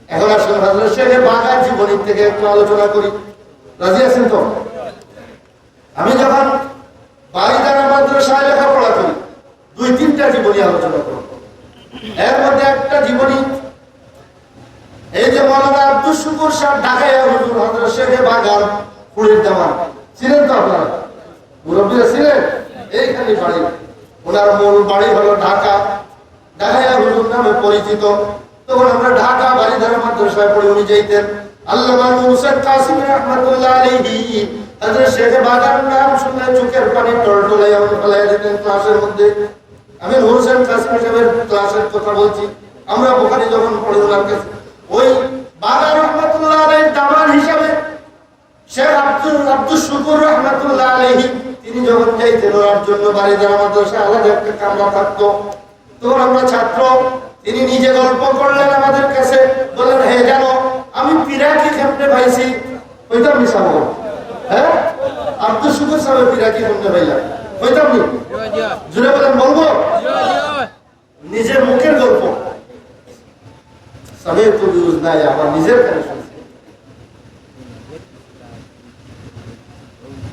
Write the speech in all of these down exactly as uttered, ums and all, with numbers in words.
এখন আসুন হযরত শেখে বাগার জীবনী থেকে একটু আলোচনা করি। রাজি আছেন তো? আমি যখন বারিধারা মাদ্রাসায় লেখাপড়া করি, দুই তিনটা জীবনী আলোচনা করব। এর মধ্যে একটা জীবনী, এই যে মৌলানা আব্দুস শুকুর সাহেব ঢাকাইয়া হুজুর, হযরত শেখে বাগার ফুড়ির দামান, চিনেন তো আপনারা? মুরব্বীরা চিনেন? এইখানে বাড়ি। ওনার মূল বাড়ি হলো ঢাকা, ঢাকাইয়া হুজুর নামে পরিচিত। তখন আমরা ঢাকা বারিধারা মাদ্রাসায় পড়ি, উনি যাইতেন। আল্লামা নূর হোসেন কাসিমী রহমাতুল্লাহ আলাইহি, হযরত শেখে বাগার নাম শুনলে চোখের পানি টলটলাইয়া উনি ফেলাইয়া দিতেন ক্লাসের মধ্যে। আমি নূর হোসেন কাসিমী সাহেবের ক্লাসের কথা বলছি। আমরা বুখারী যখন পড়ি ওনার কাছে, ওই বাগার রহমাতুল্লাহ আলাইহির দামান হিসাবে শেখ আব্দুল, আব্দুস শুকুর রহমাতুল্লাহ আলাইহি, তিনি যখন যাইতেন ওনার জন্য বারিধারা মাদ্রাসায় আলাদা একটা কামরা থাকতো। তখন আমরা ছাত্র, তিনি নিজে গল্প করলেন আমাদের কাছে, বলেন, "হে জানো, আমি পিরাকি কেমনে পাইছি?" কইতাম নি সাহেব? হ্যাঁ, আব্দুস শুকুর সাহেব পিরাকি কেমনে পাইলাম? কইতাম নি? জোরে বলেন, বলবো? নিজের মুখের গল্প। সামিআতু বিউজনাইয়া, আমার নিজের কানে শুনছি।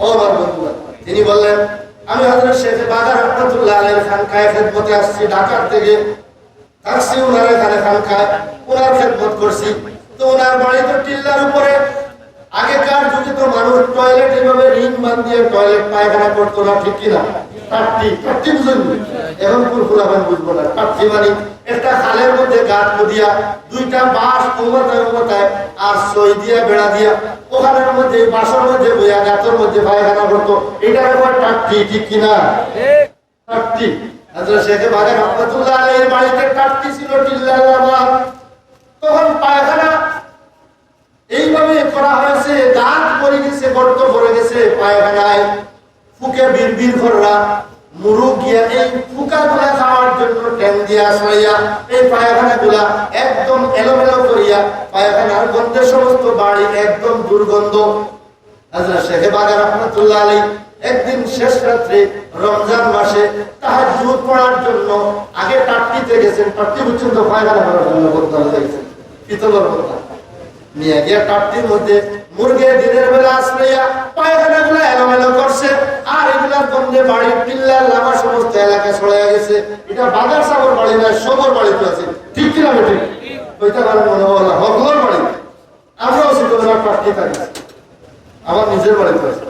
ও আমার বন্ধুরা, তিনি বললেন, "আমি হযরত শেখে বাগার রহমাতুল্লাহ আলাইহির খানকায় খেদমতে আসছি ঢাকার থেকে, থাকছি ওনার এখানে খানকায়, ওনার খেদমত করছি।" তো ওনার বাড়ি তো টিল্লার উপরে। আগেকার যুগে তো মানুষ টয়লেট এইভাবে রিং বান্ধিয়ে টয়লেট পায়খানা করতো না, ঠিক কি না? টাট্টি, টাট্টি বুঝেন নি? এখন কোন ফুলাফান বুঝবো না। টাট্টি মানে একটা খালের মধ্যে গাত খুদিয়া দুইটা বাঁশ ও মাথায় ও মাথায় আর সই দিয়া বেড়া দিয়া ওখানের মধ্যে, এই বাঁশর মধ্যে বইয়া, গাতর মধ্যে পায়খানা করতো, এটারে কয় টাট্টি, ঠিক কি না? টাট্টি। হযরত শেখে বাগার রহমাতুল্লাহ আলাইহির বাড়িতে টাট্টি ছিল, টিল্লার লামা। তখন পায়খানা এইভাবে করা হয়েছে, গাত পড়ে গেছে, গর্ত পড়ে গেছে, পায়খানায় ফুকে বিড়বিড় কররা, মুরগ গিয়া এই ফুকাগুলা খাওয়ার জন্য ঠ্যাং দিয়া আশ্রয়া, এই পায়খানাগুলা একদম এলোমেলো করিয়া, পায়খানার গন্ধে সমস্ত বাড়ি একদম দুর্গন্ধ। হযরত শেখে বাগার রহমাতুল্লাহ আলাইহি একদিন শেষ রাত্রে রমজান মাসে তাহাজ্জুদ পড়ার জন্য আগে টাট্টিতে গেছেন, টাট্টি বুঝছেন তো, পায়খানা করার জন্য বদনাম হয়ে গেছেন, পিতলের বদনাম। নিয়ে গিয়া টাট্টির মধ্যে মুরগে দিনের বেলা আশ্রয়া পায়খানাগুলা এলোমেলো করছে, আর এগুলার গন্ধে বাড়ির টিল্লার লামা সমস্ত এলাকা ছড়াইয়া গেছে। এটা বাগার সাবর বাড়ি না, সবর বাড়িতে আছে, ঠিক কিনা বেঠিক? ওইটা আমার মনে হলো হকলর বাড়ি। আমরাও ছোটবেলা টাট্টি থাকি, আমার নিজের বাড়িতে আছে,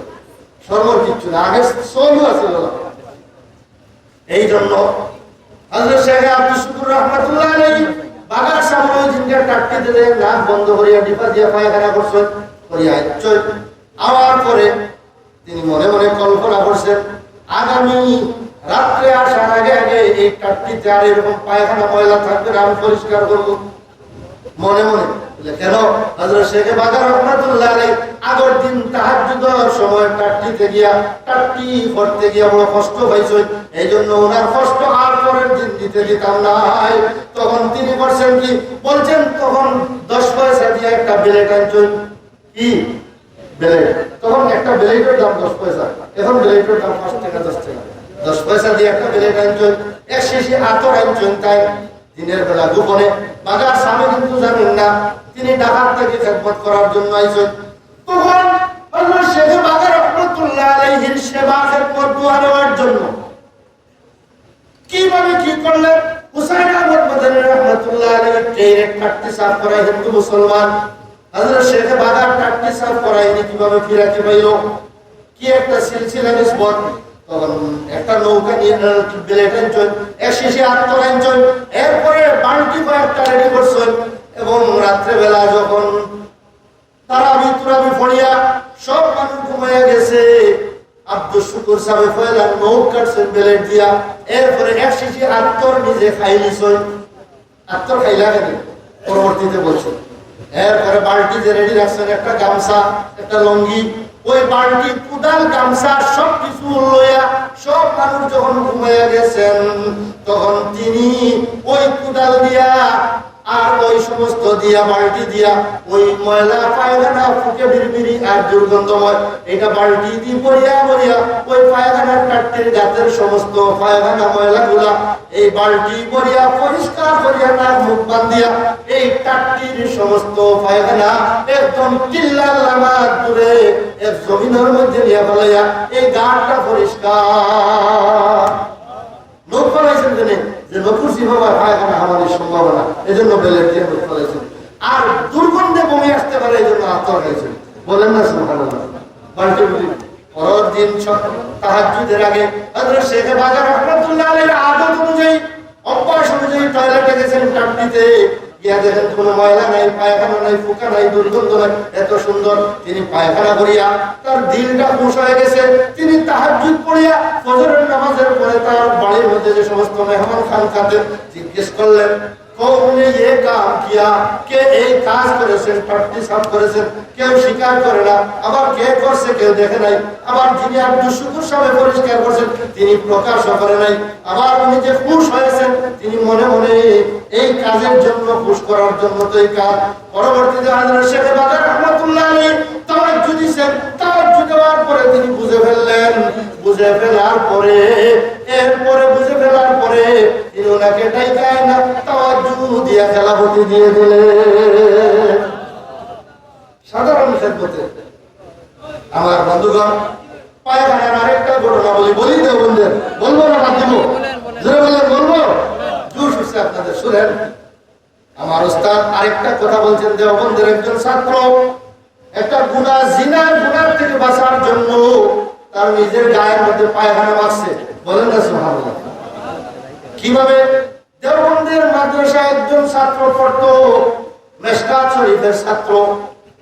শরমর কিচ্ছু না, আগে চলু আছে বলা। এই জন্য হযরত শেখ আব্দুস শুকুর রহমাতুল্লাহ আলাইহি বাগার সামনে ওই দিনকে টাট্টি দিলে নাক বন্ধ করিয়া ডিপা দিয়া পায়খানা করছেন, করিয়া আইছেন। আওয়ার পরে তিনি মনে মনে কল্পনা করছেন, আগামী রাত্রে আসার আগে আগে এই টাট্টিতে আর এরকম পায়খানা ময়লা থাকবে না, আমি পরিষ্কার করব। মনে মনে বলে, কেন? হযরত শেখে বাগার রহমাতুল্লাহ আলাইহি আগর দিন তাহাজ্জুদর সময় টাট্টিতে গিয়া, টাট্টি পড়তে গিয়া বড় কষ্ট পাইছইন, এই জন্য ওনার কষ্ট আর পরের দিন দিতে দিতাম নাই। তখন তিনি করছেন কি? বলছেন, তখন দশ পয়সা দিয়া একটা ব্লেড আনছইন। কি? ব্লেড। তখন একটা ব্লেডর দাম দশ পয়সা, এখন ব্লেডর দাম পাঁচ টাকা, দশ টাকা। দশ পয়সা দিয়া একটা ব্লেড আনছইন, এক শিশি আতর আনছইন, তাই দিনের বেলা গোপনে, বাগার স্বামী কিন্তু জানেন না, তিনি ঢাকার থেকে খেদমত করার জন্য আইছেন। তখন হযরত শেখে বাগার রহমাতুল্লাহ আলাইহির সেবা খেদমত দোয়া নেওয়ার জন্য কিভাবে কি করলেন? হুসাইন আহমদ মাদানী রহমাতুল্লাহ আলাইহি ট্রেনের টাট্টি সাফ করায় হিন্দু মুসলমান। হযরত শেখে বাগার টাট্টি সাফ করায় ইনি কিভাবে ফিরাকি পাইল? কি একটা সিলসিলা নিসবত। তখন একটা নৌকা নিয়ে, আহ, ব্লেড আনছইন, এক শিশি আতর আনছইন, এরপরে বালতি কয়েকটা রেডি করছইন এবং রাত্রেবেলা যখন তারাবি তুরাবি পড়িয়া সব মানুষ ঘুমাইয়া গেছে, আব্দুস শুকুর সাহেব পয়লা নখ কাটছেন ব্লেড দিয়া, এরপরে এক শিশি আতর নিজে খাইলিছইন। আতর খাইলা কেনে? পরবর্তীতে বলছে। এরপরে বালতি যে রেডি রাখছেন, একটা গামছা, একটা লুঙ্গি, ওই বালতি, কুদাল, গামছা সব কিছু লইয়া সব মানুষ যখন ঘুমাইয়া গেছেন, তখন তিনি ওই কুদাল দিয়া আর ওই সমস্ত দিয়া, বালতি দিয়া, ওই ময়লা পায়খানা ফুকে বিড়বিড়ি আর দুর্গন্ধময়, এটা বালতি দি ভরিয়া ভরিয়া ওই পায়খানার টাট্টির গাতের সমস্ত পায়খানা ময়লাগুলা এই বালতি ভরিয়া পরিষ্কার করিয়া নাক মুখ বান্ধিয়া এই টাট্টির সমস্ত পায়খানা একদম টিল্লার লামা দূরে এক জমিনের মধ্যে নিয়ে ফেলাইয়া এই গাতটা পরিষ্কার। নখ ফালাইছইন কেনে? যে নখর চিহ্ন বা পায়খানা হামানির সম্ভাবনা, এই জন্য বেলেট দিয়া নখ ফালাইছইন। আর দুর্গন্ধে বমি আসতে পারে, এই জন্য আতর খাইছইন। বলেন না সুবহানাল্লাহ। বালতি বুঝি পরের দিন সব তাহাজ্জুদের আগে হযরত শেখ বাজার রহমাতুল্লাহ আলাইহির আদত অনুযায়ী, অভ্যাস অনুযায়ী টয়লেটে গেছেন, টাট্টিতে গিয়া দেখেন কোনো ময়লা নাই, পায়খানা নাই, ফুকা নাই, দুর্গন্ধ নাই, এত সুন্দর। তিনি পায়খানা করিয়া তার দিলটা খুশ হয়ে গেছে। তিনি তাহাজ্জুদ পড়িয়া ফজরের নামাজের পরে তার বাড়ির মধ্যে যে সমস্ত মেহমান খান থাকেন জিজ্ঞেস করলেন, কওমে ইয়ে কাম কিয়া, কে এই কাজ করেছেন, টাট্টি সাফ করেছেন? কেউ স্বীকার করে না। আবার কে করছে কেউ দেখে নাই। আবার যিনি আব্দুস শুকুর সাহেব পরিষ্কার করছেন, তিনি প্রকাশও করে নাই। আবার উনি যে খুশ হয়েছেন, তিনি মনে মনে এই কাজের জন্য, খুশ করার জন্য তো এই কাজ। পরবর্তীতে হযরত শেখ বাজার রহমাতুল্লাহ আলাইহি তাওয়াজ্জু দিছেন, তাওয়াজ্জু দেওয়ার পরে তিনি বুঝে ফেললেন, বুঝে ফেলার পরে, এরপরে বুঝে ফেলার পরে তিনি ওনাকে ডাইকায় না, তাওয়াজ্জু দিয়া খেলাফতি দিয়ে দিলেন। সাধারণ খেদমতে। আমার বন্ধুগণ, পায়খানার আরেকটা ঘটনা বলি, বলি দেওবন্দের, বলবো না বাদ দিব? জোরে বললেন বলবো? জোশ উঠছে আপনাদের, শুনেন। আমার উস্তাদ আরেকটা কথা বলছেন, দেওবন্দের একজন ছাত্র একটা গুনাহ, জিনার গুনাহ থেকে বাঁচার জন্য তার নিজের গায়ের মধ্যে পায়খানা মারছে। বলেন না সুবহানাল্লাহ। কিভাবে? দেওবন্দের মাদ্রাসায় একজন ছাত্র পড়তো, মেশকাত শরীফের ছাত্র।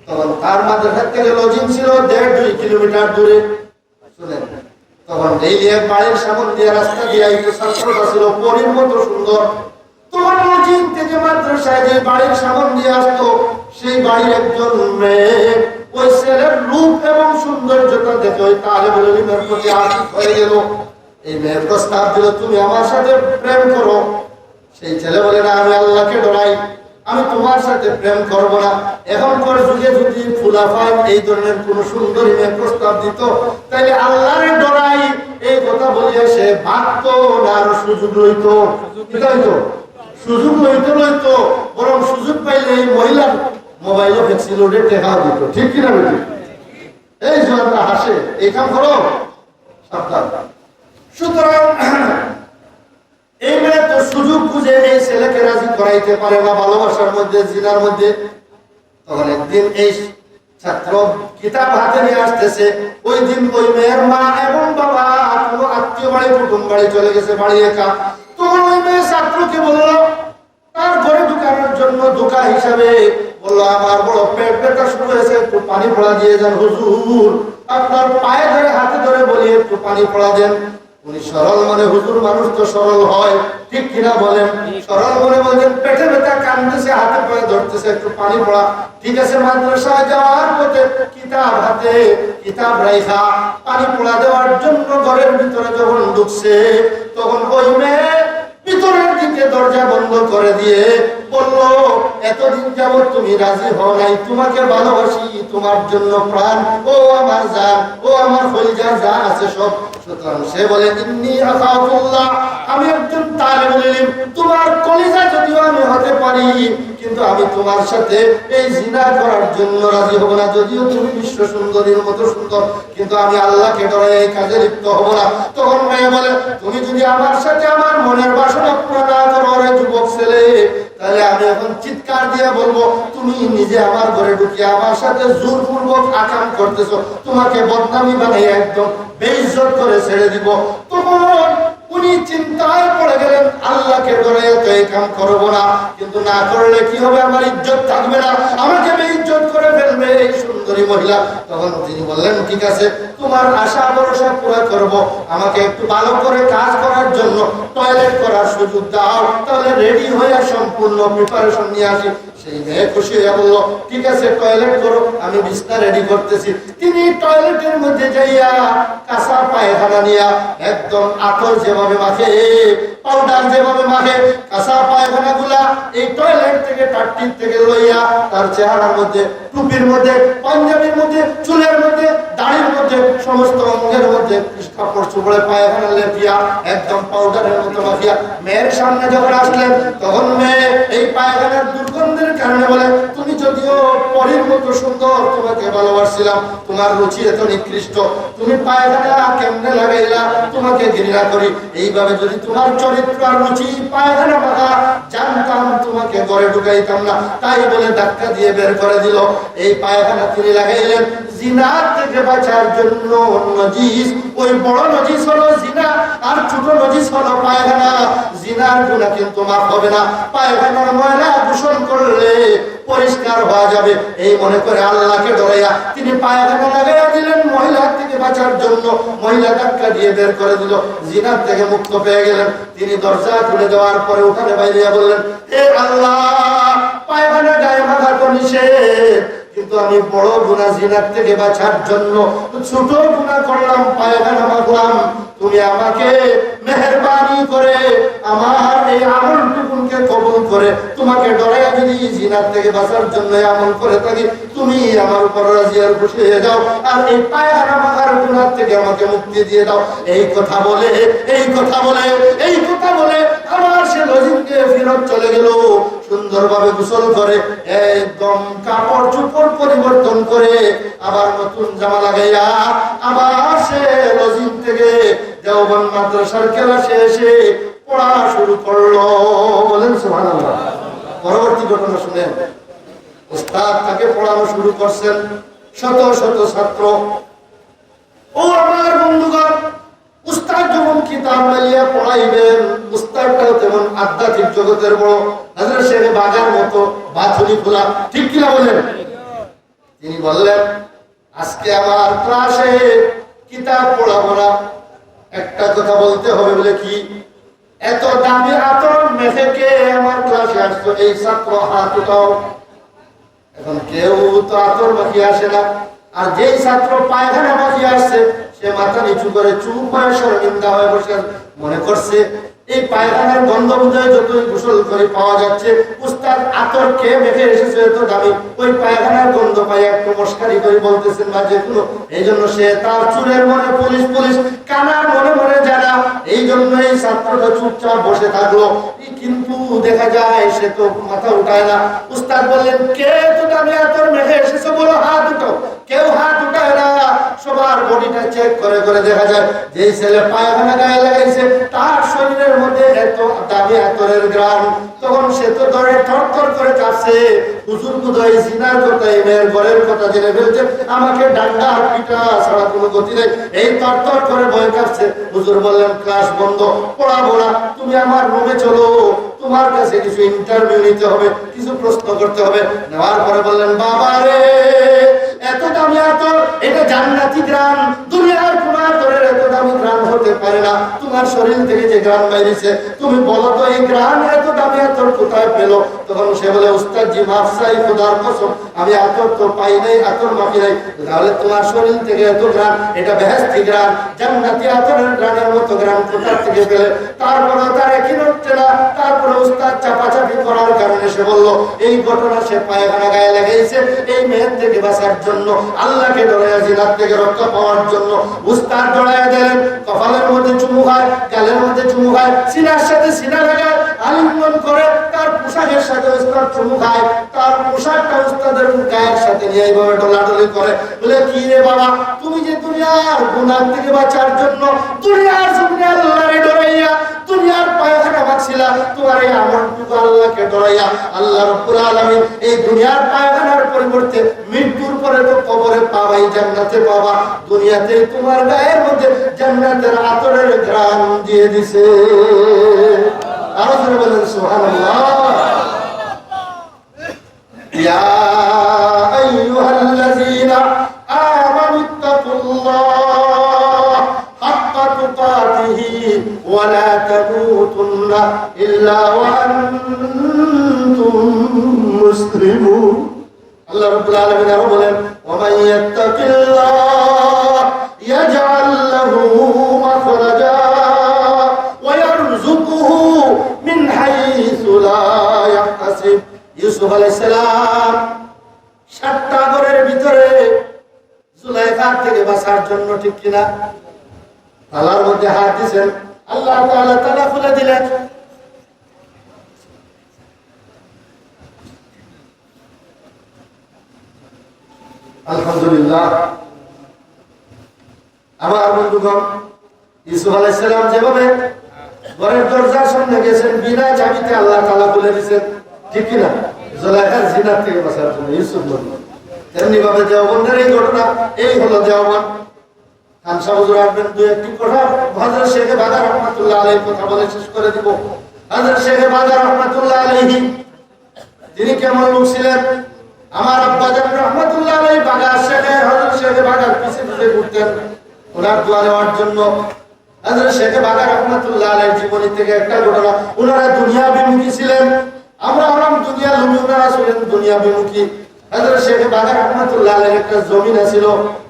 তখন তার মাদ্রাসা থেকে লজিং ছিল দেড় দুই কিলোমিটার দূরে। শুনেন, তখন ডেইলি এক বাড়ির সামন দিয়ে রাস্তা দিয়ে আইতো, ছাত্রটা ছিল পরীর মতো সুন্দর। তখন লজিং থেকে মাদ্রাসায় যে বাড়ির সামন দিয়ে আসতো, সেই বাড়ির একজন মেয়ে, ওই ছেলের রূপ এবং সৌন্দর্যতা দেখে ওই তালেবুল ইলমের প্রতি আশিক হয়ে গেল। এই মেয়ে প্রস্তাব দিল, "তুমি আমার সাথে প্রেম করো।" সেই ছেলে বলে, "না, আমি আল্লাহকে ডরাই, আমি তোমার সাথে প্রেম করব না।" এখনকার যুগে যদি ফুলাফায় এই ধরনের কোনো সুন্দরী মেয়ে প্রস্তাব দিত, তাইলে আল্লাহরে ডরাই এই কথা বলিয়া সে ভাগতো না, আরো সুযোগ লইতো। কি লইতো? সুযোগ লইতো, লইতো, বরং সুযোগ পাইলে এই মহিলার মোবাইলও ফেক্সি লোডে টেকা দিত। ঠিক কিনা বেটি? এই যে আমরা হাসে, এই কাম করো, সাবধান। সুতরাং এই মেয়ে তো সুযোগ খুঁজে এই ছেলেকে রাজি করাইতে পারে না ভালোবাসার মধ্যে, জিনার মধ্যে। তখন একদিন এই ছাত্র কিতাব হাতে নিয়ে আসতেছে, ওই দিন ওই মেয়ের মা এবং বাবা, কোনো আত্মীয় বাড়ি, কুটুম বাড়ি চলে গেছে, বাড়ি একা। তখন ওই মেয়ে ছাত্রকে বলল, তার ঘরে ঢুকানোর জন্য ধোকা হিসাবে বলল, "আমার বড় পেট ব্যথা শুরু হয়েছে, একটু পানি পড়া দিয়ে যান হুজুর, আপনার পায়ে ধরে, হাতে ধরে বলি, একটু পানি পড়া দেন।" উনি সরল মনে, হুজুর মানুষ তো সরল হয়, ঠিক কিনা বলেন? সরল মনে বলছেন, "পেটে ব্যথা, কান্দতেছে, হাতে পায়ে ধরতেছে, একটু পানি পড়া।" ঠিক আছে, মাদ্রাসায় যাওয়ার পথে কিতাব হাতে, কিতাব রাইখা পানি পড়া দেওয়ার জন্য ঘরের ভিতরে যখন ঢুকছে, তখন ওই মেয়ে ভিতরের দিকে দরজা বন্ধ করে দিয়ে বলল, "এতদিন যাবত তুমি রাজি হও নাই, তোমাকে ভালোবাসি, তোমার জন্য প্রাণ, ও আমার জান, ও আমার কলিজা, যা আছে সব।" সুতরাং সে বলে, "ইন্নী আখাফুল্লাহ, আমি একজন তালেবুল ইলম, তোমার কলিজা যদিও আমি হতে পারি, কিন্তু আমি তোমার সাথে এই জিনা করার জন্য রাজি হব না, যদিও তুমি বিশ্ব সুন্দরীর মতো সুন্দর, কিন্তু আমি আল্লাহকে ডরে এই কাজে লিপ্ত হব না।" তখন মেয়ে বলে, "তুমি যদি আমার সাথে আমার মনের বাসনা পুরা না করো, রে যুবক ছেলে, তাহলে আমি এখন চিৎকার দিয়ে বলবো, তুমি নিজে আমার ঘরে ঢুকিয়ে আমার সাথে জোরপূর্বক আকাম করতেছো, তোমাকে বদনামী বানাইয়া একদম বেইজ্জত করে ছেড়ে দিব।" তখন উনি চিন্তায় পড়ে গেলেন, "আল্লাহকে ডরে তো এই কাম করব না, কিন্তু না করলে কি হবে, আমার ইজ্জত থাকবে না, আমাকে বেইজ্জত করে ফেলবে এই সুন্দরী মহিলা।" তখন তিনি বললেন, "ঠিক আছে, তোমার আশা ভরসা পুরা করব, আমাকে একটু ভালো করে কাজ করার জন্য টয়লেট করার সুযোগ দাও, তাহলে রেডি হয়ে সম্পূর্ণ প্রিপারেশন নিয়ে আসি।" এই মেয়ে খুশি হইয়া বলল, "ঠিক আছে, টয়লেট করো, আমি বিছনা রেডি করতেছি।" তিনি টয়লেটের মধ্যে যাইয়া কাঁচা পায়খানা নিয়া একদম আতর যেভাবে মাখে, পাউডার যেভাবে মাখে, কাঁচা পায়খানাগুলা এই টয়লেট থেকে, টাট্টির থেকে লইয়া তার চেহারার মধ্যে, টুপির মধ্যে, পাঞ্জাবির মধ্যে, চুলের মধ্যে, দাড়ির মধ্যে, সমস্ত অঙ্গের মধ্যে কাপড় চোপড়ে পায়খানা লেপিয়া একদম পাউডারের মতো মাখিয়া মেয়ের সামনে যখন আসলেন, তখন মেয়ে এই পায়খানার দুর্গন্ধের কারণে বলে, "তুমি যদিও পরীর মতো সুন্দর, তোমাকে ভালোবাসছিলাম, তোমার রুচি এত নিকৃষ্ট, তুমি পায়খানা কেমনে লাগাইলা? তোমাকে ঘৃণা করি।" এইভাবে যদি তোমার চরিত্র আর রুচি পায়খানা মাখা জানতাম, তোমাকে ঘরে ঢুকাইতাম না। তাই বলে ধাক্কা দিয়ে বের করে দিল। এই পায়খানা তিনি লাগাইলেন। জিনা থেকে বাঁচার জন্য নজিস, ওই বড় নজিস হলো জিনা, আর ছোট নজিস হলো পায়খানা। জিনার গুনাহ কিন্তু মাফ হবে না। পায়খানার ময়লা গোসল করলে পরিষ্কার হওয়া যাবে, এই মনে করে আল্লাহকে ডরাইয়া তিনি পায়খানা লাগাইয়া দিলেন মহিলা থেকে বাঁচার জন্য। মহিলা ধাক্কা দিয়ে বের করে দিল, জিনার থেকে মুক্ত পেয়ে গেলেন। তিনি দরজা খুলে দেওয়ার পরে উঠানে বাইরে বললেন, "এ আল্লাহ, পায়খানা গায়ে মাখা তো নিষেধ, কিন্তু আমি বড় গুনাহ জিনার থেকে বাঁচার জন্য ছোট গুনাহ করলাম, পায়খানা মাখলাম। তুমি আমাকে মেহেরবানি করে আমার এই আমলটুকুনকে কবুল করে তোমাকে ডরাইয়া যদি জিনার থেকে বাঁচার জন্য এই আমল করে থাকি, তুমি আমার উপর রাজি আর খুশি হয়ে যাও, আর এই পায়খানা মাখার গুনাহ থেকে আমাকে মুক্তি দিয়ে দাও।" এই কথা বলে, এই কথা বলে, এই কথা বলে আবার সে লজিং দিয়ে ফিরত চলে গেল। সুন্দরভাবে গোসল করে, একদম কাপড় চোপড় পরিবর্তন করে, আবার নতুন জামা লাগাইয়া আবার সে লজিং থেকে দেওবন্দ মাদ্রাসার ক্লাসে এসে পড়া শুরু করলো। বলেন সুবহানাল্লাহ। পরবর্তী ঘটনা শুনেন, উস্তাদ তাকে পড়ানো শুরু করছেন, শত শত ছাত্র। ও আমার বন্ধুগণ, উস্তাদ যেমন কিতাব মেলিয়া পড়াইবেন, উস্তাদটাও তেমন আধ্যাত্মিক জগতের বড়, হযরত শেখ বাঘের মতো বাথুনি খোলা, ঠিক কিনা বলেন? তিনি বললেন, "আজকে আমার ক্লাসে কিতাব পড়াবো না, একটা কথা বলতে হবে।" বলে, "কি?" "এত দামি আতর মেখে কে আমার ক্লাসে আসছো, এই ছাত্র হাত উঠাও।" এখন কেউ তো আতর মাখিয়ে আসে না, আর যেই ছাত্র পায়খানা মাখিয়ে আসছে, সে মাথা নিচু করে চুপ হয়ে শরমিন্দা হয়ে বসে আছে। মনে করছে এই পায়খানার গন্ধ বোধহয় যতই গোসল করে পাওয়া যাচ্ছে, উস্তাদ আতর কে মেখে এসেছে এত দামি, ওই পায়খানার গন্ধ পাই একটু মস্কারি করে বলতেছেন বা যে কোনো। এই জন্য সে তার চুলের মনে পুলিশ পুলিশ, কানার মনে মনে জানা, এই জন্য এই ছাত্রটা চুপচাপ বসে থাকলো। কিন্তু দেখা যায় সে তো মাথা উঠায় না। উস্তাদ বললেন, "কে তো দামি আতর মেখে এসেছে, বলো, হাত উঠাও।" কেউ হাত উঠায় না। সবার বডিটা চেক করে করে দেখা যায় যে ছেলে পায়খানা গায়ে লাগাইছে, তার শরীরের মধ্যে এত দামি আতরের ঘ্রাণ। তখন সে তো ডরে থরথর করে কাঁপছে। হুজুর বোধহয় জিনার কথা, এই মেয়ের ঘরের কথা জেনে ফেলছে, আমাকে ডান্ডা আর পিটা ছাড়া কোনো গতি নেই। এই থরথর করে ভয় কাঁপছে। হুজুর বললেন, "ক্লাস বন্ধ, পড়াবো না, তুমি আমার রুমে চলো, তোমার কাছে কিছু ইন্টারভিউ নিতে হবে, কিছু প্রশ্ন করতে হবে।" নেওয়ার পরে বললেন, "বাবা রে, এত দামি আতর, এটা জান্নাতি ঘ্রাণ, দুনিয়ার কোনো আতরের এত দামি ঘ্রাণ হতে পারে না। তোমার শরীর থেকে যে ঘ্রাণ বাইরেছে, তুমি বলো তো এই ঘ্রাণ এত দামি আতর কোথায় পেলো?" তখন সে বলে, "উস্তাদ জি, মাফ চাই, খোদার কসম, আমি আতর তো পাই নাই, আতর মাখি নাই।" "তাহলে তোমার শরীর থেকে এত ঘ্রাণ, এটা বেহেশতি ঘ্রাণ, জান্নাতি আতরের ঘ্রাণের মতো ঘ্রাণ কোথা থেকে পেলে?" তারপরে তার একই নড়ছে না। তারপরে উস্তাদ চাপাচাপি করার কারণে সে বলল, এই ঘটনা সে পায়খানা গায়ে লাগাইছে এই মেয়ের থেকে বাঁচার জন্য, আল্লাহকে ডরাইয়া জিনার থেকে রক্ষা পাওয়ার জন্য। উস্তাদ ডরাইয়া দিলেন, কপালের মধ্যে চুমু খায়, গালের মধ্যে চুমু খায়, সিনার সাথে সিনা লাগায়, আলিঙ্গন করে, তার পোশাকের সাথে উস্তাদ চুমু খায়, তার পোশাকটা উস্তাদের গায়ের সাথে নিয়ে এইভাবে ডলাডলি করে। বলে, "কি রে বাবা, তুমি যে দুনিয়ার গুনাহ থেকে বাঁচার জন্য দুনিয়ার জমিনে আল্লাহরে ডরাইয়া দুনিয়ার পায়খানা মাখছিলা, তোমার এই আমলটুকু আল্লাহকে ডরাইয়া আল্লাহ রাব্বুল আলামিন এই দুনিয়ার পায়খানার পরিবর্তে মৃত্যুর পরে তো কবরে পাবাই, জান্নাতে পাবা, দুনিয়াতেই তোমার গায়ের মধ্যে জান্নাতের আতরের ঘ্রাণ দিয়ে দিছে।" আরো জোরে বলেন, "সুবহানাল্লাহ।" يا أيها الذين آمنوا اتقوا الله حق تقاته ولا تموتن إلا وأنتم كنتم مسلمون. আল্লাহ রাব্বুল আলামিন আরো বলেন, ومن يتق الله يجعل له مخرجا ويرزقه من حيث لا يحتسب. ইউসুফ আলাইহিস সালাম সাতটা ঘরের ভিতরে জুলাইখার থেকে বাঁচার জন্য, ঠিক কিনা? তালার মধ্যে হাত দিছেন, আল্লাহ তাআলা তালা খুলে দিলেন। আলহামদুলিল্লাহ। আমার বন্ধুগণ, ইউসুফ আলাইহিস সালাম যেভাবে ঘরের দরজার সামনে গেছেন, বিনা চাবিতে আল্লাহ তাআলা খুলে দিয়েছেন, ঠিক কিনা? জুলাইখার জিনার থেকে বাঁচার জন্য ইউসুফ নবী। তেমনি ভাবে দেওবন্দের এই ঘটনা, এই হলো দেওবন্দ। খান সাহেব হুজুর আসবেন, দুই একটি কথা হযরত শেখে বাগা রহমাতুল্লাহ আলাইহির কথা বলে শেষ করে দিব। হযরত শেখে বাগা রহমাতুল্লাহ আলাইহি, তিনি কেমন লোক ছিলেন? আমার আব্বাজান রহমাতুল্লাহ আলাইহি বাগা শেখে, হযরত শেখে বাগার পিছে পিছে ঘুরতেন ওনার দোয়া নেওয়ার জন্য। হযরত শেখে বাগা রহমাতুল্লাহ আলাইহির জীবনী থেকে একটা ঘটনা। ওনারা দুনিয়া বিমুখী ছিলেন, আমরা হলাম দুনিয়া লুবি, ওনারা ছিলেন দুনিয়া বিমুখী। হযরত শেখে বাগা রহমাতুল্লাহ আলাইহির একটা জমিন আছিল,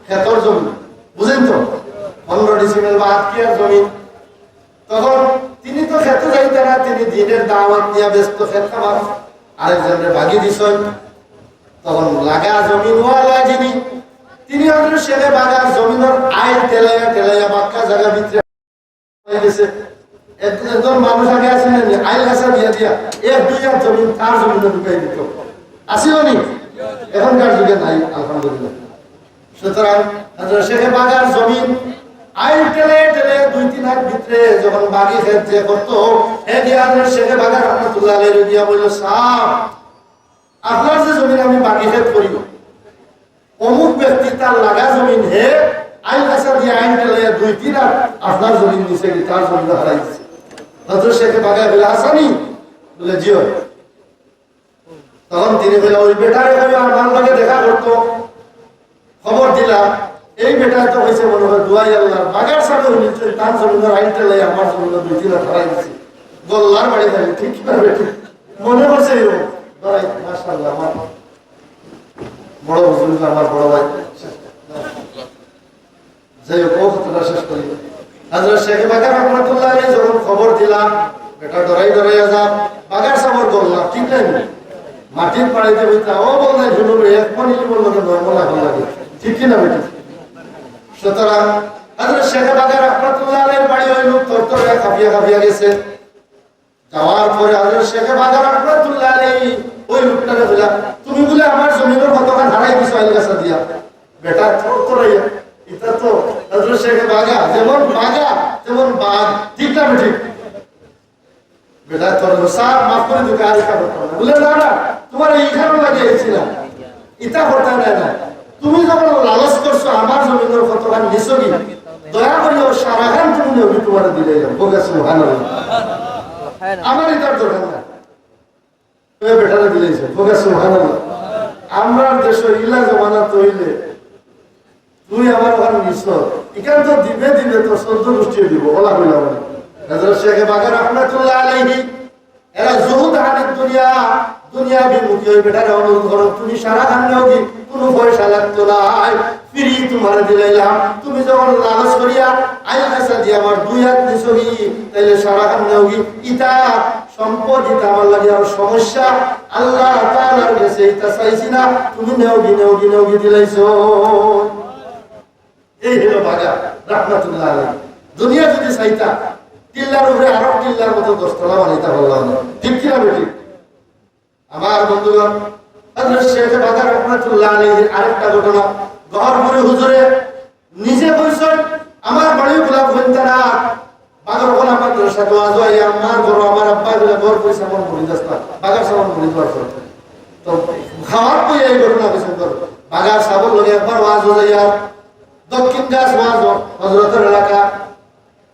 খেতর জমিন, বুঝেন তো, পনেরো ডিসিমেল বা আট কিয়ার জমিন। তখন তিনি তো খেতে যাইতেন না, তিনি দিনের দাওয়াত নিয়ে ব্যস্ত, খেত খামার আরেকজনরে ভাগি দিছেন। তখন লাগা জমিন ওয়ালা যিনি, তিনি হযরত শেখে বাগার জমিনের আইল ঠেলাইয়া ঠেলাইয়া বাক্কা জায়গা ভিতরে হয়ে গেছে। এক-, একজন মানুষ আগে আছে না, আইল গাছা দিয়া দিয়া এক দুই হাত জমিন তার জমিনে ঢুকাই দিত, আছিল নি? এখনকার যুগে নাই, আলহামদুলিল্লাহ। সুতরাং হযরত শেখে বাগার জমিন আইল ঠেলে ঠেলে দুই তিন হাত ভিতরে যখন বাগি খেত যে করতো, হে গিয়া হযরত শেখে বাগা রহমাতুল্লাহ আলাইহি গিয়া বলল, "সাব, আপনার যে জমিন আমি বাগি খেত করি, অমুক ব্যক্তি তার লাগা জমিন হে আইল গাছা দিয়া আইল ঠেলাইয়া দুই তিন হাত আপনার জমিন নিচে গিয়া তার জমিন হারাই দিছে।" হযরত শেখে বাগা বলে, "হাসানি?" বলে, "জি অয়।" তখন তিনি কইলা, "ওই বেটারে কইও আমার লগে দেখা করতো।" খবর দিলা, এই বেটায় তো কইছে মনে হয় দোয়াই আল্লাহ, বাগার সামনে নিশ্চয় তার জমিনের আইল ঠেলাইয়া আমার জমিনে দুই তিন হাত হারাই দিছে। গল্লার বাড়ি যাবে, ঠিক কিনা বেটি? মনে করছে এরকম। দাঁড়াই, মাশাআল্লাহ, আমার বড় হুজুর, আমার বড় ভাই। যাই হোক, ও কথাটা শেষ করি। হযরত শেখে বাগা রহমাতুল্লাহ আলাইহি যখন খবর দিলা, বেটা ডরাই ডরাইয়া যা, বাগার সাবর বললা, ঠিক নাই? মাটির পাড়াইতে হইতা, ও বললাই, শুনো রে, এক মন ইলি বললো তো নয় মন এখন লাগে। ঠিক কিনা বেটি? সুতরাং, হযরত শেখে বাগা রহমাতুল্লাহ আলাইহির বাড়ি ওই লোক তরতরে কাঁপিয়া কাঁপিয়া গেছে। যাওয়ার পরে হযরত শেখে বাগা রহমাতুল্লাহ আলাইহি ওই লোকটারে বললা, "তুমি বলে আমার জমিনের কতখান হারাই দিছো আইল গাছা দিয়া?" বেটা থরথরাইয়া, এটা তো হযরত শেখে বাগা, যেমন বাগা, তেমন বাঘ, ঠিক না বেঠিক? বেটা তোর সাব মাফ করে দিবে, আর এটা করতাম না। বলে, "না, না, তোমার এইখানে লাগে এসেছিলাম।" ইতা করতা নায় না। তুমি যখন লালচ করছো, আমার জমিনের কতখান নিছগি, দয়া করি ও সারাখান তুমি নেওগি, তোমারে দিলাইলাম। বলবে, "সুবহানাল্লাহ।" আমার ইতার দরকার না। ওই বেটারে দিলাইছে। বলবে, "সুবহানাল্লাহ।" আমরার দেশে ইলা জমানা তো হইলে, তুই আমার ওখানে নিছ, এখান তো দিবে দিবে, তোর চোদ্দ গোষ্ঠী দিব, ওলা কইলা বলে। হযরত শেখে বাগা রহমাতুল্লাহ আলাইহি এরা জুহুদ আনিদ দুনিয়া, দুনিয়া বিমুখী ওই বেটারে অনুরোধ করো, "তুমি সারাখান নেওগি, কোনো পয়সা লাগতো নাই, ফ্রি তোমারে দিলাইলাম। তুমি যখন লালচ করিয়া আইল গাছা দিয়া আমার দুই হাত নিছগি, তাইলে সারাখান নেওগি।" ইতা সম্পদ ইতা আমার লাগি আর সমস্যা, আল্লাহ তাআলার গেছে ইতা চাইছি না, তুমি নেওগি, নেওগি, নেওগি দিলাইছো। এই হলো বাগা রহমাতুল্লাহ আলাইহি। দুনিয়া যদি চাইতা, টিল্লার উপরে আরো টিল্লার মতো দশতলা বানাইতা পারলাম না। ঠিক কিনা বেঠিক? আমার বন্ধুগণ, হযরত শেখ বাগা রহমাতুল্লাহ আলাইহির আরেকটা ঘটনা, গহরপুরে হুজুরে নিজে কইছেন, আমার বাড়ি গোলাপগঞ্জ থানা, বাগরকোনা মাদ্রাসা তো আজও আইয়া আমার ঘর, আমার আব্বা বলে ঘর পয়সা আমার মুরিদ আসতা, বাগার সামন মুরিদ বার করে। তো খাওয়ার তো এই ঘটনা কিছু করো। বাগার সাবর লগে একবার ওয়াজ হয়ে যায়, দক্ষিণ গাছ ওয়াজ, হজরতের এলাকা,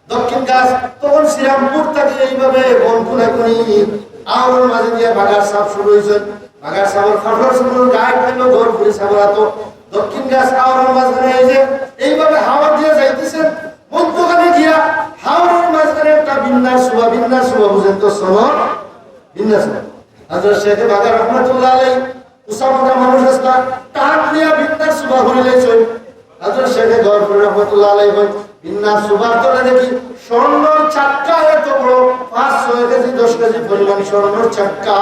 দক্ষিণ গাছ। তখন শ্রীরামপুর থেকে এইভাবে বনকুনা কুনি আওরর মাঝে দিয়ে বাগার সাব শুরু হয়েছে। বাগার সাবর খাটর শুরু গায়ে খাইলো, ঘর ঘুরে সাবর আতো। দক্ষিণ গাছ আওরর মাঝখানে এই যে এইভাবে হাওর দিয়ে যাইতেছেন, মধ্যখানে গিয়া হাওরর মাঝখানে একটা বিন্যাস শোভা, বিন্যাস শোভা বুঝেন তো, সবর বিন্না সুবা। হযরত শেখে বাগা রহমতুল্লাহ আলাইহি, উসামাটা মানুষ আসলা, টান দিয়া বিন্না সুবা হরিলাইছইন। হযরত শেখে গহরপুরী রহমতুল্লাহ আলাইহি কইন, বিন্না সুবার তলে দেখি স্বর্ণর চাক্কা এত বড়, পাঁচ ছয় কেজি, দশ কেজি পরিমাণ স্বর্ণর চাক্কা,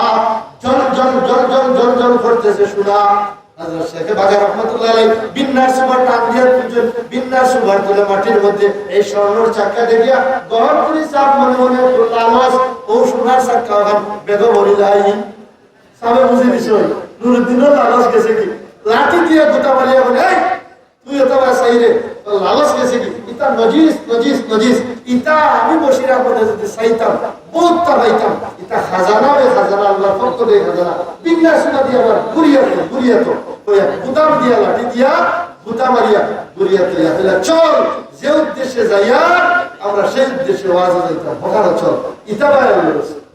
জল জল জল জল জল জল করতেছে সোনা। হযরত শেখে বাগা রহমতুল্লাহ আলাইহি বিন্নার সুবা টান দিয়া তুলছইন, বিন্নার সুবার তলে মাটির মধ্যে এই স্বর্ণর চাক্কা দেখিয়া গহরপুরী সাব মনে মনে একটু লালস, ও সোনার চাক্কা অখান বেগো ভরিলাই। সাবে বুঝি দিছে, ওই নুরুদ্দিনর লালস গেছে কি, লাঠি দিয়া গুতা মারিয়া বলে, "এই, তুই এত বড় চাই রে, তোর লালস গেছে কি? ইতা নজিস, নজিস, নজিস। ইতা আমি বশির আহমদে যদি চাইতাম, বউততা পাইতাম। ইতা খাজানা বে খাজানা, আল্লাহর পক্ষ দিয়া খাজানা।" বিন্না সুবা দিয়া আবার ঘুরিয়া তো, ঘুরিয়া তো, ওই এক গুতাম দিয়া, লাঠি দিয়া গুতা মারিয়া ঘুরিয়া তো ইয়া ফেলা। চল, যে উদ্দেশ্যে যাইয়ার, আমরা সেই উদ্দেশ্যে ওয়াজে যাইতাম। ওখানে চল। ইতা ভাই,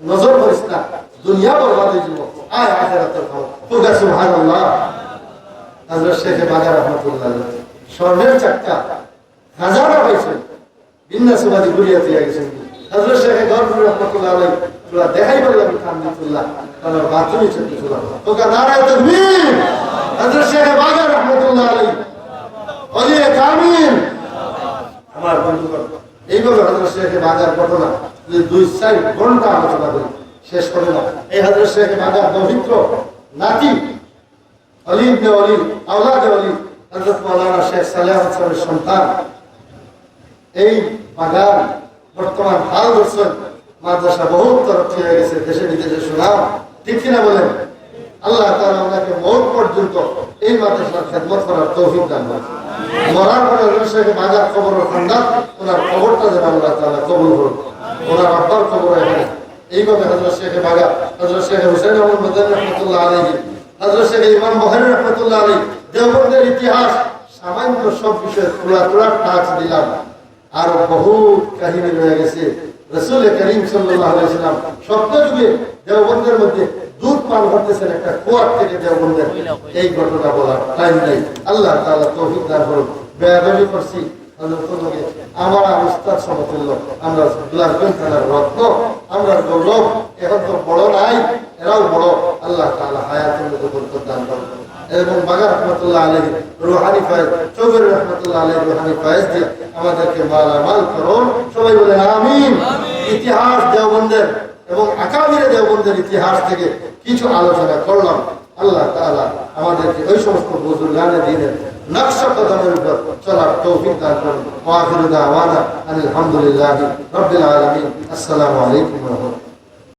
নজর করিস না, দুনিয়া বরবাদ অই যাইবো। আয় আখেরাতর কাম। কউক্কা সুবহানাল্লাহ। হযরত শেখে বাগা রহমতুল্লাহ আলাইহি স্বর্ণর চাক্কা খাজানা পাইছইন, বিন্না সুবা দি ঘুরিয়া থইয়া গেছইন। হযরত শেখে গহরপুরী রহমতুল্লাহ আলাইহি, তোরা দেখাই পারলাম কান্দি তুল্লা, তারা বাথরুমে চোখে তুলা। কউক্কা নারায়ে তাকবীর। হযরত শেখে বাগা রহমতুল্লাহ আলাইহি, ওলিয়ে কামিল। আমার বন্ধুগণ, এইভাবে হযরত শেখে বাগার ঘটনা যদি দুই চার ঘন্টা আলোচনা করি, শেষ হবে না। এই হযরত শেখে বাগার পবিত্র নাতি, অলি ইবনে অলি, আওলাদে অলি, হযরত মাওলানা শেখ সালেহ আহমদ সাহেবের সন্তান। এই বাগার বর্তমান হাল ধরছইন, মাদ্রাসা বহুত তরক্কি হয়ে গেছে, দেশে বিদেশে সুনাম, ঠিক কিনা বলেন? আল্লাহ তাআলা ওনাকে মউত পর্যন্ত এই মাদ্রাসার খেদমত করার তৌফিক দান করুন। মরার পরে হযরত শেখে বাগার কবরর কান্দাত ওনার কবরটা যেন আল্লাহ তাআলা কবুল করুন। ওনার আব্বার কবর এখানে। এইভাবে হযরত শেখে বাগা, হযরত শেখে হুসেন আহমদ মাদানী রহমতুল্লাহ আলাইহি, হযরত শেখে ইমাম বুখারী রহমতুল্লাহ আলাইহি, দেওবন্দের ইতিহাস সামান্য সব বিষয়ে থুড়া থুড়া touch দিলাম। আরো বহুত কাহিনী রয়ে গেছে। রাসূল করিম সাল্লাল্লাহু আলাইহি ওয়াসাল্লাম স্বপ্ন যুগে দেওবন্দের মধ্যে দুধ পান করতেছেন একটা কুয়ার থেকে দেওবন্দের, এই ঘটনা বলার time নেই। আল্লাহ তাআলা তৌফিক দান করুন। বেয়াদবি করছি, হযরত নবী, আমার আর উস্তাদ সমতুল্য, আমরা দুলারগঞ্জ থানার রত্ন, আমরা গৌরব, এখন তো বড় নাই, এরাও বড়। আল্লাহ তাআলা হায়াতের মধ্যে বরকত দান করুন। এবং বাগা রহমতুল্লাহ আলাইহি রুহানি ফয়েজ, চৌধুরী রহমতুল্লাহ আলাইহি রুহানি ফয়েজ দিয়ে আমাদেরকে মালামাল করুন। সবাই বলেন আমিন। ইতিহাস দেওবন্দের এবং আকাবিরে দেওবন্দের ইতিহাস থেকে কিছু আলোচনা করলাম। আল্লাহ তাআলা আমাদেরকে ওই সমস্ত বুজুর্গানে দ্বীনের নকশ কদমের উপর চলার তৌফিক দান করুন। ওয়া আখিরু দাওয়ানা আনিল হামদুলিল্লাহি রাব্বিল আলামিন। আসসালামু আলাইকুম ওয়া রাহমাতুল্লাহ।